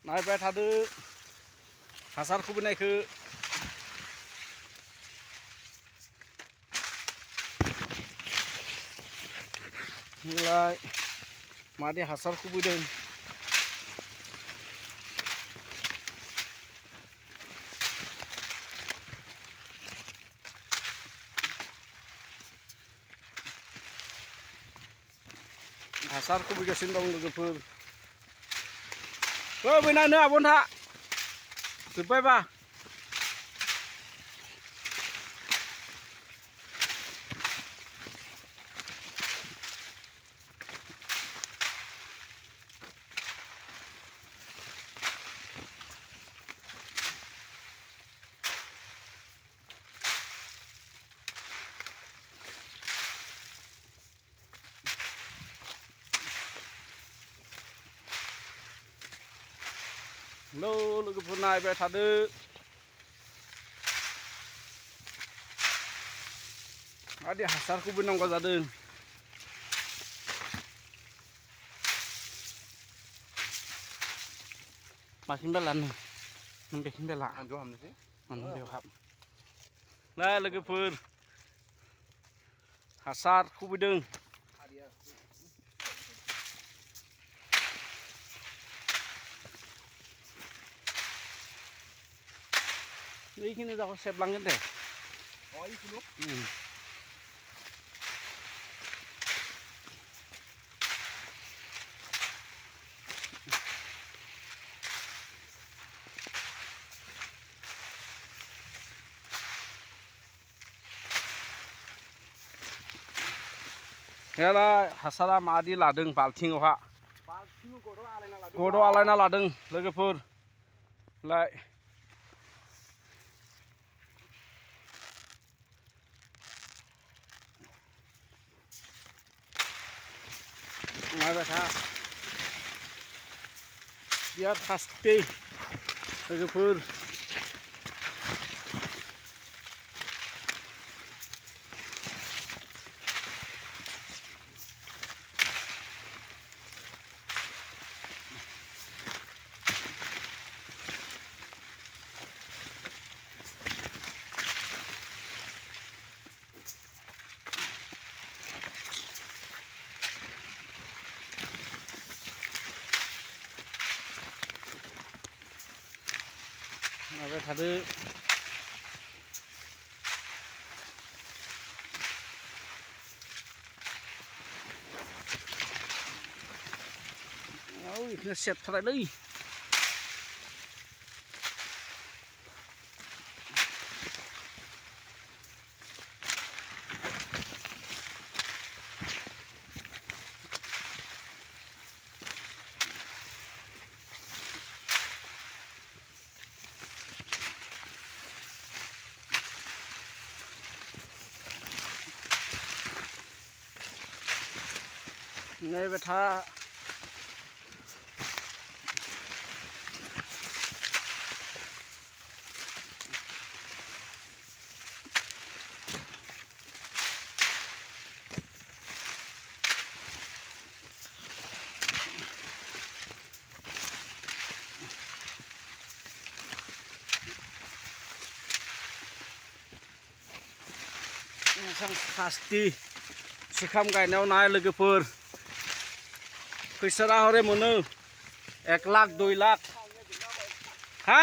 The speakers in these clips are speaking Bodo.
नायबाय थादो हासार खुबैनायखौ नोंलाय मादि हासार खुबैदों हासार खुबैगासिनो दं लोगोफोर बैनानो आब'नहा जोब्बायबा लोगोफोर नायबाय थादो आदि हासार खुबैनांगौ जादों माखिन बेला नों बेखिन बेला आं ज' हामनोसै बेयाव हाब ना लोगोफोर हासार खुबैदों बेखिनि जायगायाव सेबलांगोन दे हेला हासारा मादि लादों बाल्थिंआवहा गद'आव आलायना लादों लोगोफोर लाय नायबाय था बिराद हासथे लोगोफोर नायबाय थादो इखौनो सेबथारलै नायबाय था हासथि सिखाम गायनायाव नाय लोगोफोर फैसा हरे मोनो 1 लाख 2 लाख हा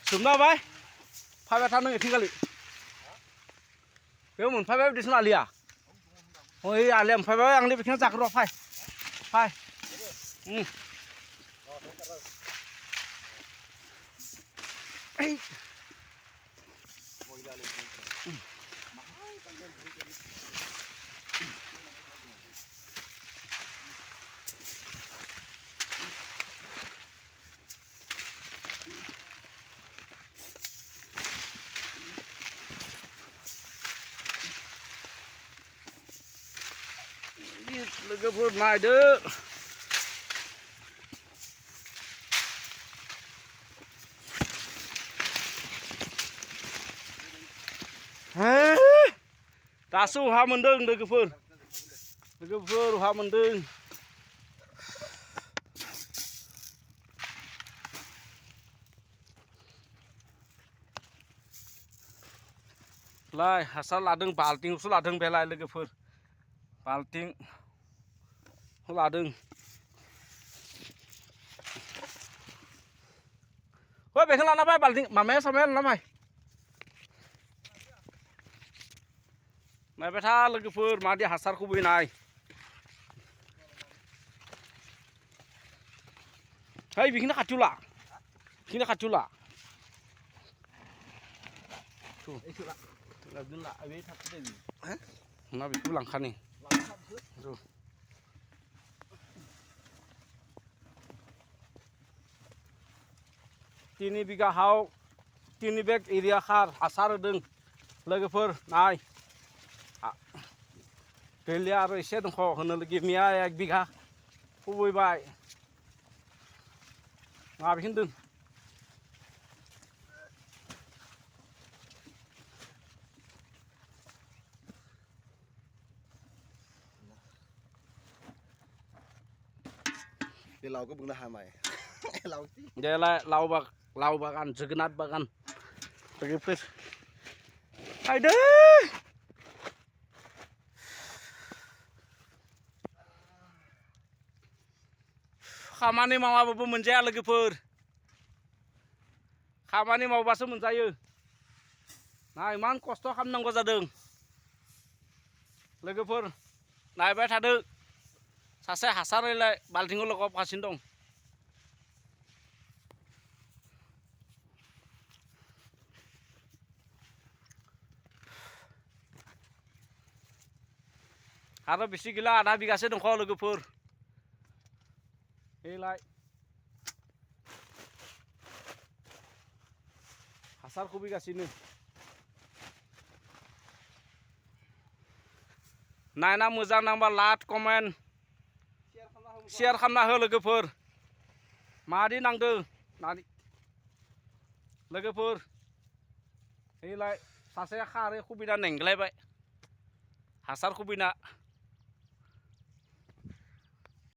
सोमना बाय फायबाय था नों इथिंगालि बेयाव मोनफायबाय बिदिसो आलिया ओइ आलिया मोनफायबाय आंनि बेखिनियाव जागोन र' फाय लोगोफोर नायदो दासो अहा मोनदों लोगोफोर अहा मोनदों Lai hasal ladeng balting usul ladeng belai logoफोर balting ladeng Hoiไปข้างล่างนะไปบัลติงมาแม่สมัยแล้วไหมไม่ไปท่าเลยก็เพื่อมาที่หาสารคุบินายเฮ้ยวิ่งนักขัดจุละวิ่งนักขัดจุละถูกไอ้จุละเราดึงละไอ้เวทับได้ดีฮะน่าไปกู้หลังคันนี่ดูTini biga hau tini beg area khar asar deng logoफोर nai belia ro ise dong kho hono lagi mia 1 biga kubui bai ma bi hindun Thì lau có bưng ra hai mày lau tí dia la lau bagan jegenat bagan logoफोर hai deh Kamani mau apa pun menjaya logoफोर Kamani mau baso menjaya Nah iman kosto खालामनांगौ जादों लोगोफोर नायबाय थादो सासे हासार होलाय बाल्थिंखौ लगाबगासिनो दं आरो बेसे गैला आधा बिगासो दंख' लोगोफोर हैलाय हासार खुबैगासिनो नायना मोजां नांबा लाइक कमेन्ट शेयार खालामना हो लोगोफोर मादि नांदो लोगोफोर हैलाय सासे खारै खुबैना नेंग्लायबाय हासार खुबैना